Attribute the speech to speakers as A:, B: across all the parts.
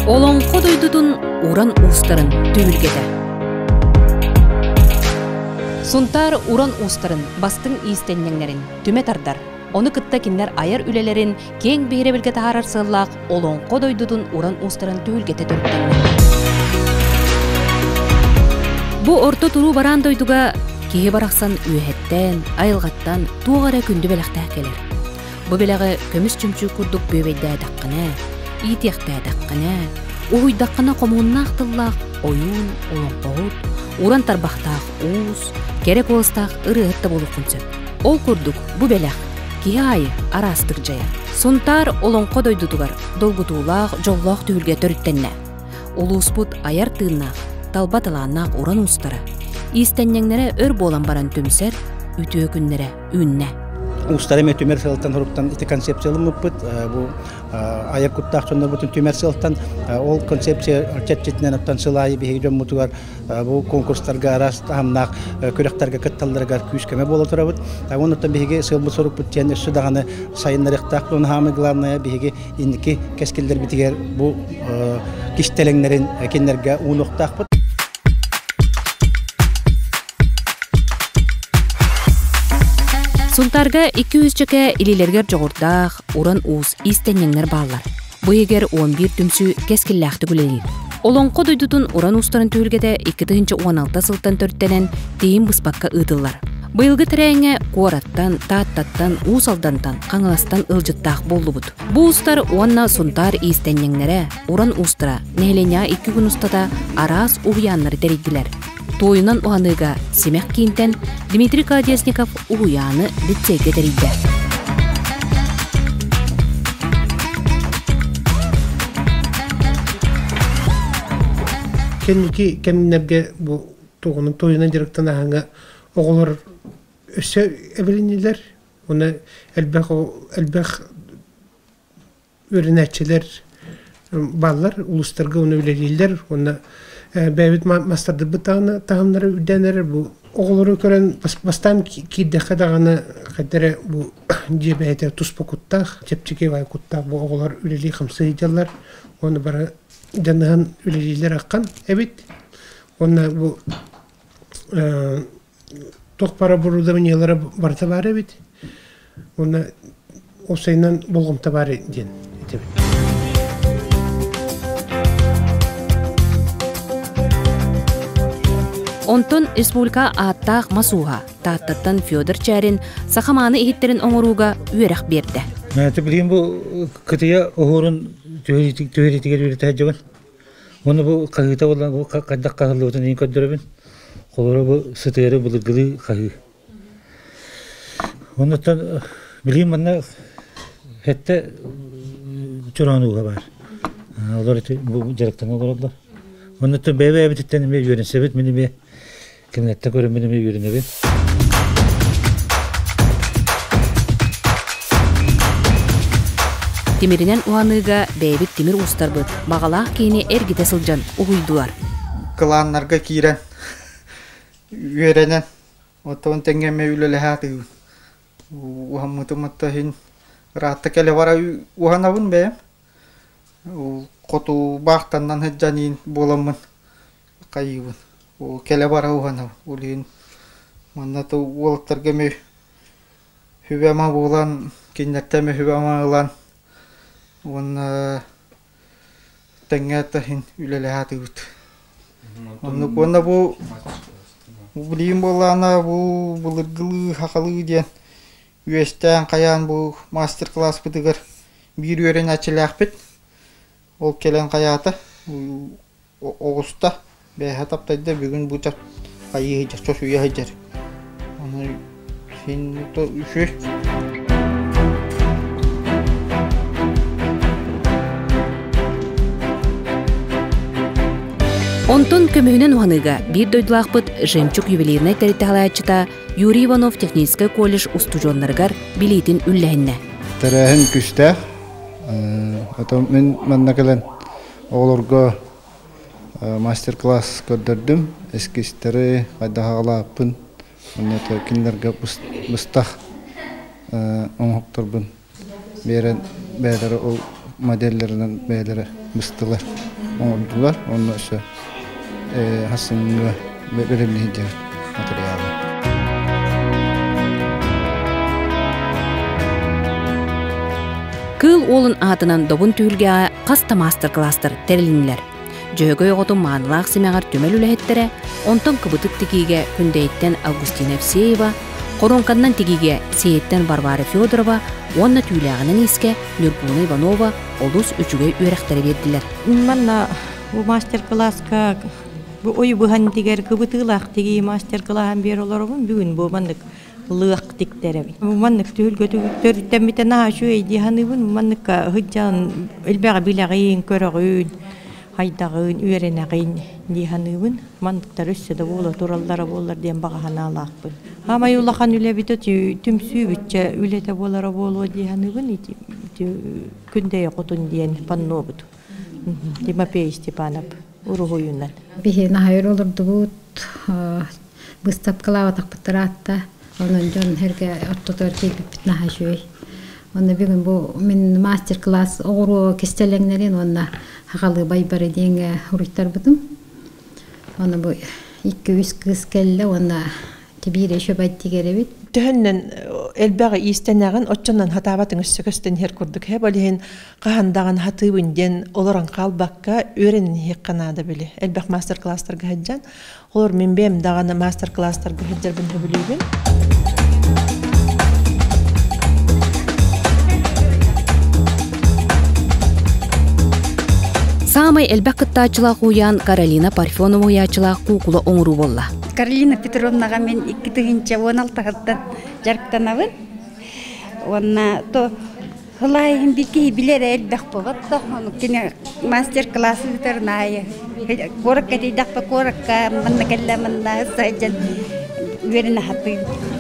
A: Олоҥхо дойдутун уран уустарын түһүлгэтэ. Сунтаар уран уустарын бастыҥ иистэнньэҥнэрин түмэ тардар, ону кытта кинилэр айар үлэлэрин киэҥ биһирэбилгэ таһаарар сыаллаах Олоҥхо дойдутун уран уустарын түһүлгэтэ төрүттэннэ. Бу орто туруу бараан дойдуга киһи барахсан үөһэттэн, айылҕаттан туох эрэ күндү бэлэхтээх кэлэр. Бу бэлэҕи көмүс чөмчүүк курдук бүөбэйдээтэххинэ, иитиэхтээтэххинэ, уһуйдаххына хомуһуннаах тыллаах ойуун, олоҥхоһут, уран тарбахтаах уус, кэрэ куоластаах ырыаһыт да буолуоххун сөп. Ол курдук бу бэлэх киһи аайы араастык дьайар. Сунтаар олоҥхо дойдутугар долгутуулаах, дьоллоох түһүлгэ төрүттэннэ. Улууспут айар тыыннаах, талба талааннаах уран уустара, иистэнньэҥнэрэ өр буолан баран түмсэр үтүө күннэрэ үүннэ.
B: Уустар эмиэ түмэр сыалтан хоруктан ити концепциялыммыппыт. Бу айар куттаах дьоннорбутун түмэр сыалтан ол концепция чэрчитинэн оттон сыл аайы биһиги дьоммутугар бу конкурстарга араас таһымнаах күрэхтэргэ кытталларыгар күүс-көмө буола турабыт. Оннуттан биһиги сыалбыт-сорукпут диэн өссө даҕаны сайыннарыахтаах буолан самое главное биһиги инники кэскиллэрбитигэр бу кистэлэҥнэрин кинилэргэ уунуохтаахпыт.
A: Сунтаарга 200 чөкө илиилэригэр дьоҕурдаах, уран уус иистэнньэҥнэр бааллар. Бу иһигэр 11 түмсүү кэскиллээхтик үлэлиир. Олоҥхо дойдутун уран уустарын түһүлгэтэ 2016 сылтан төрүттэнэн тиһин быспакка ыытыллар. Быйылгы тэрээһиҥҥэ куораттан, Тааттаттан, Уус Алдантан, Хаҥаластан ыалдьыттаах буоллубут. Бу уустар уонна Сунтаар иистэнньэҥнэрэ, уран уустара нэһилиэнньэҕэ икки күн устата араас уһуйааннары тэрийдилэр. Туойунан уһаныыга Симэх киинтэн Дмитрий Колодезников уһуйааны лицейгэ тэрийдэ.
C: Кэнники кэмнэргэ бу тугунан туойунан дьарыктанаһыҥа оҕолор өссө эбилиннилэр. Уонна элбэх элбэх үөрэнээччилэр бааллар, улуустарга уонна үлэлииллэр уонна бэйэбит мастардырбыт даҕаны таһымнара үрдээн эрэр. Бу оҕолору көрөн бастаан киирдэххэ даҕаны хайда эрэ бу дьиэ бэйэтэ туспа куттаах, чэпчэки баай куттаах бу оҕолор үлэлии-хамсыы сылдьаллар уонна бары дьаныһан үлэлииллэр аххан эбит. Уонна бу туох бара оборудованиелара барыта баар эбит. Уонна уопсайынан болҕомто баар диэн этэбин.
A: Онтон республика ааттаах мас ууһа Тааттаттан Федор Чярин саха мааны иһиттэрин оҥорууга үөрэх биэрдэ.
D: Мэти билигин бу кытыйа оһуорун түһэритигэр үөрэтэ сылдьабын. Уонна бу хаһыыта буолла бу хайдах хаһыллыбытын иһин көрдөрөбүн. Холобура бу сытыары былыргылыы хаһыы. Оннуттан билигин манна сэттэ чороон ууга баар. Олор ити бу дьарыктана олороллор. Оннуттан бэйэ-бэйэбититтэн эмиэ үөрэнсэбит, мин эмиэ кинилэртэн көрөммүн эмиэ үөрэнэбин.
A: Тимиринэн уһаныыга бэйэбит тимир уустарбыт баҕалаах киһини эргитэ сылдьан уһуйдулар.
E: Кылааннарга киирэн үөрэнэн, оттон тэҥҥэ эмиэ үлэлэһэ сатыыбын. Уһаммытым отто иһин ыраатта кэлэ бара уһанабын бэйэм. Хоту баахтаннан сылдьан иин буоламмын хайыыбын. Кэлэ бара уһанабын. Ол иһин манна то уолаттарга эмиэ сүбэ-ама буолан, кинилэртэн эмиэ сүбэ-ама ылан уонна тэҥҥэ таһын үлэлэһэ сатыыбыт. Оннук уонна бу билигин буоллаҕына бу былыргылыы сахалыы диэн үөстээн хайаан бу мастер-класспытыгар биир үөрэнээччилээхпит. Ол кэлэн хайаата оҕуста бээһэ таптайда бүгүн бу хайыы сылдьар чочуйа сылдьар. Ону син үчүгэй.
A: Онтон көмүһүнэн уһаныыга биир дойдулаахпыт «Жемчуг» ювелирнай тэрилтэ салайааччыта Юрий Иванов техническэй колледж устудьуоннарыгар билиитин үллэһиннэ.
F: Тэрээһин күүстээх. Потом мин манна кэлэн оҕолорго мастер-класс көрдөрдүм. Эскизтэри хайдах аҕалааппын, уонна кинилэргэ быстах оҥоһукторбун биэрэн бэйэлэрэ ол моделлэринэн бэйэлэрэ быстылар. оҥордулар, онно өссө хассыҥҥа бэлэмнии сылдьар материалы.
A: Кыыл уолун аатынан Добун түһүлгэҕэ хас да маастар-кылаастар тэрилиннилэр. Дьөһөгөй оҕотун маанылаах симэҕэр түмэл үлэһиттэрэ, онтон кыбытык тигиигэ Күндэйиттэн Августина Евсеева, хоруоҥканнан тигиигэ Сиэйэттэн Варвара Федорова уонна түүлээҕинэн иискэ Нюргуна Иванова олус үчүгэй үөрэхтэри биэрдилэр.
G: Манна бу мастер-класска бу ой быһан тигэр кыбытыылаах тигии мастер-клаһын биэр олоробун. Бүгүн бу маннык лыах тиктэрэбин. Бу маннык түһүлгэ төрүттэммитэ наһаа үчүгэй дии саныыбын. Манныкка сылдьан элбэҕи билэҕин, көрөҕүн, хайдаҕын, үөрэнэҕин дии саныыбын. Манныктар өссө да буола тураллара буоллар диэн баҕа санаалаахпын. Хаамай улахан үлэбит түмсүү бүтчэ үлэтэ буолара буолуо дии саныыбын. Ити Күндэйэ Хотун диэн паннобут. Тимофей Степанов уруһуйунан.
H: Биһи наһайыр олордубут, быыстапкалаабатахпыт ыраатта. Онон дьон эргэ ортотугар киирбиппит наһаа үчүгэй. Онно бүгүн бу мин мастер-класс оҕуруо кистэлэҥнэрин уонна хахалыы байбары диэҥҥэ уруйтарбытым. Онно бу икки-үс кыыс кэллэ уонна Тибиир еще байтигерэбит.
I: Төһөннөн элбэҕи иистэнэҕин, оччонон хатаабатыҥ өссө көстөн иһэр курдук. Һэ болиһин хаһан даҕаны хатыыбын диэн олорон хаалбакка үөрэнэн иһиэххэ наада били. Элбэх мастер-класстарга сылдьан. Олор мин бэйэм даҕаны мастер-класстарга сылдьарбын сөбүлүүбүн.
A: Саамай элбэх кыттааччылаах уһуйаан Каролина Парфенова уһуйааччылаах куукула оҥоруу буолла.
J: Каролина Петровнаҕа мин 2016 сылтан дьарыктанабын. Уонна то хылаайын киһи билэр элбэх буолат да, ону кини мастер-класс ыытар наайы. Куоракка тиийдэхпэ куоракка, манна кэллэ манна сылдьан үөрэнэ сатыыбын.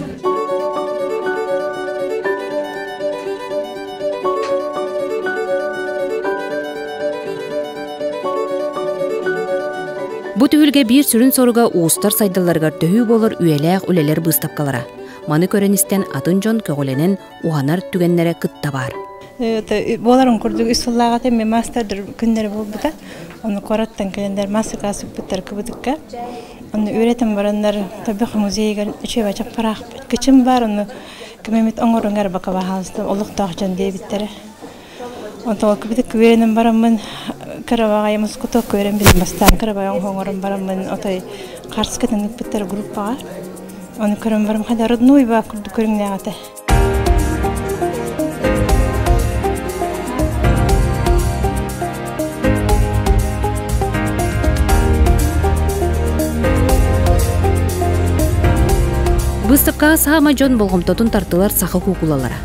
A: Бу түһүлгэ биир сүрүн соруга уустар сайдалларыгар төһүү буолар үйэлээх үлэлэр быыстапкалара. Маны көрөн-истэн атын дьон көҕүлэнэн уһанар түгэннэрэ кытта баар.
K: Буоларын курдук үс сыллааҕыта эмиэ маастардар күннэрэ буолбута. Ону куораттан кэлэннэр мастер-класс ыыппыттар кыбытыкка. Ону үөрэтэн бараннар Тобох музейыгар үчүгэй чаппараахпыт кычым баар, ону ким эмит оҥоруҥар бака баһаалыста олохтоох дьон диэбиттэрэ. Онтон кыбытык үөрэнэн бараммын кырабаҕай мускуток көрөн билин бастаан кырабай оҥорон бараммын отой харскытын ыппыттар группаҕа. Ону көрөн барам хада родной ба курдук көрүҥнээх этэ.
A: Быыстапкаҕа саамай дьон болҕомтотун тартылар саха куукулалара.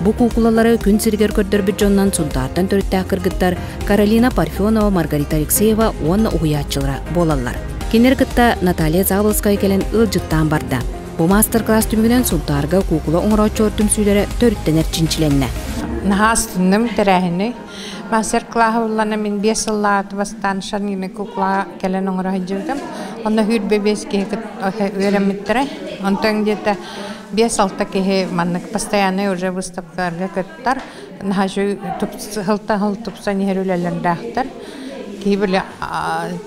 A: Бу куукулалары күн сиригэр көрдөрбүт дьонунан Сунтаартан төрүттээх кыргыттар Каролина Парфенова, Маргарита Алексеева уонна уһуйааччылара буолаллар. Кинилэри кытта Наталья Заболоцкая кэлэн ыалдьыттаан барда. Бу маастар-класс түмүгүнэн Сунтаарга куукула оҥорооччулар түмсүүлэрэ төрүттэнэр чинчилэннэ.
L: Наһаа астынным тэрээһини. Мастер-класс буллана мин 5 сыллааты бастаан шарнины кукла кэлэн оҥоро сылдьыбытым. Онно сүүрбэ биэс киһи үөрэммиттэрэ. Онтон где-то 5-6 киһи маннык постоянный уже выставкаларга кыттар. Наһаа сылтан сыл тупсан иһэр үлэлэрдээхтэр. Киһи били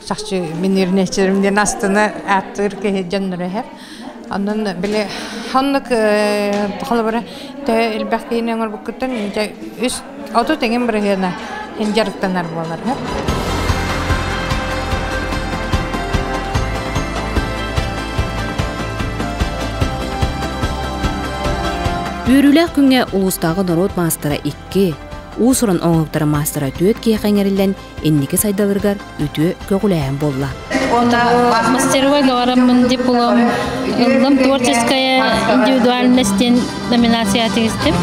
L: чахчы мин үөрэнээччилэрим диэн астына ааттыыр киһи дьонноро иһэр. Онон били оннук холобура төһө элбэх киһини оҥорбуккуттан дьэ үс 30 эҥин бырыһыана ин дьарыктанар буолар.
A: Үөрүүлээх күҥҥэ улуустааҕы норуот маастара икки, уус-уран оҥоһуктара маастара түөрт киһиэхэ иҥэриллэн инники сайдаларыгар үтүө көҕүлээһин буолла.
M: Мастеровой говораммын диплом ыллым творческая индивидуальность диэн номинация тигистим.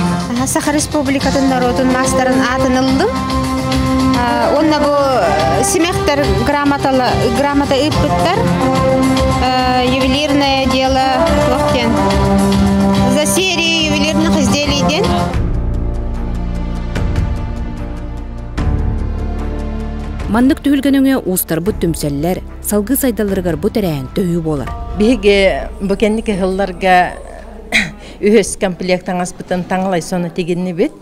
N: Саха Республикатын норуотун маастарын аатын ыллым. Уонна бу симэхтэр грамота грамота ыыппыттар. Ювелирное дело туох диэн за серию ювелирных изделий диэн.
A: Маннык түһүлгэнөҥө уустарбыт түмсэллэр, салгыы сайдалларыгар бу тэрээһин төһүү буолар.
O: Биһиги бу кэнники сылларга үһүс комплект таҥаспытын таҥалай соно тигиннибит.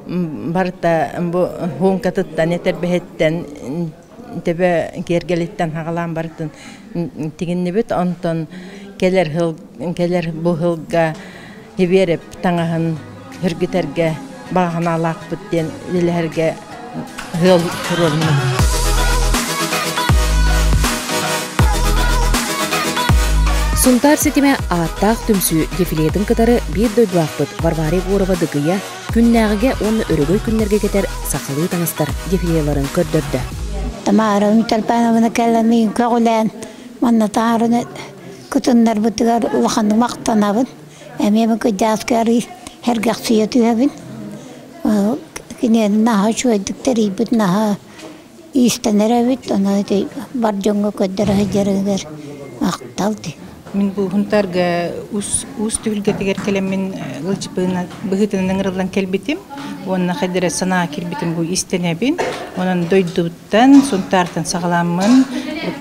O: Барыта бу хуункатыттан, этэрбэһиттэн Төбө киэргэлиттэн хагалаан барытын тигиннибит. Онтон келер хыл келер бу хылга хибиэреп таҥаһын үргүтэргэ баҕанаалаахпыт диэн үлэлэһэргэ ыал туруоруннум.
A: Сунтаар ситимэ ааттаах түмсүү дефилетин кытары биир дойдулаахпыт Варвара Егорова Дыгыйа күннээҕигэ уонна өрөгөй күннэргэ кэтэр сахалыы таҥастар дефилеларын көрдөрдө.
P: Тамара Митрофановна кэлэн көҕүлээн манна таарыны кытыннарбытыгар улаханнык махтанабын. Эмиэ бу кыдьааска арый сэргэхсийэ түһэбин. Киниэни наһаа үчүгэйдик тэрийбит, наһаа иистэнэр эбит. Ону ити бар дьоҥҥо көрдөрө сылдьарыгар махтал дии.
Q: Мин бу Хунтарга уус түһүлгэтигэр кэлэммин ылдьыппытынан быһыытынан ыҥырыллан кэлбитим. Уонна хайдара санаа киирбитим бу истэнэбин. Онон дойдуттан, Сунтаартан саҕаламмын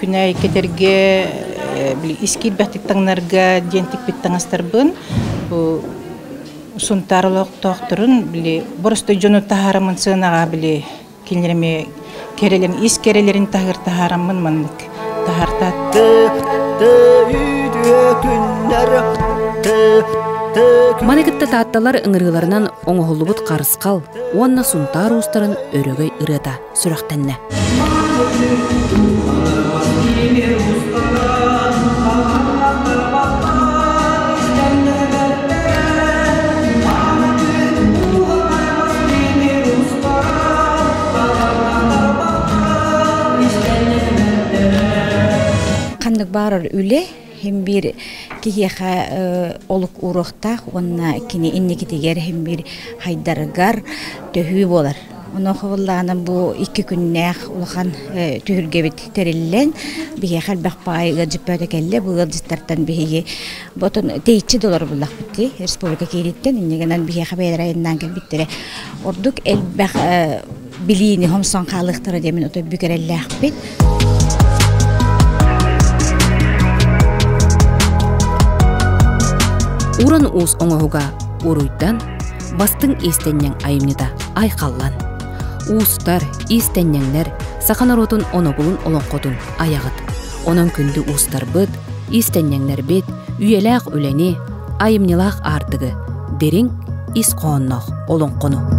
Q: күнэй кэтэргэ били ис киирбэхтик таҥнарга диэн тикпит таҥастарбын бу Сунтаар олохтоохторун били боростой дьону таһаараммын сыанаҕа били кинилэр эмиэ кэрэлэрин ис кэрэлэрин таһыр таһаараммын маннык таһаартаат
A: Маны кытта таатталар ыҥырыыларынан оҥоһуллубут харысхал уонна Сунтаар уустарын өрөгөй ырыата сүрэхтэннэ.
J: Ханнык баарар үлэ хим биир киһиэхэ олук ууруохтаах уонна кини инникитигэр хим биир хайдарыгар төһүү буолар. Онуоха буоллаҕына бу икки күннээх улахан түһүлгэбит тэриллэн, биһиэхэ элбэх баай ыалдьыт бөҕөтө кэллэ. Бу ыалдьыттартан биһиги ботун тэйиччи да олорбуллахпыт дии республика кииниттэн. Инньэ гынан биһиэхэ бэйэлэрэ айаннаан кэлбиттэрэ. Ордук элбэх билиини хомсон хаалыахтара диэмин отой бүк эрэллээхпит.
A: Уран уус оҥоһуга уруйдан бастыҥ иистэнньэҥ айымньыта айхаллан. Уустар, иистэнньэҥнэр саха норуотун онобулун олоҥхотун айаҕыт. Онон күндү уустарбыт, иистэнньэҥнэрбит үйэлээх үлэни, айымньылаах аартыгы, дириҥ ис хоһоонноох олоҥхону.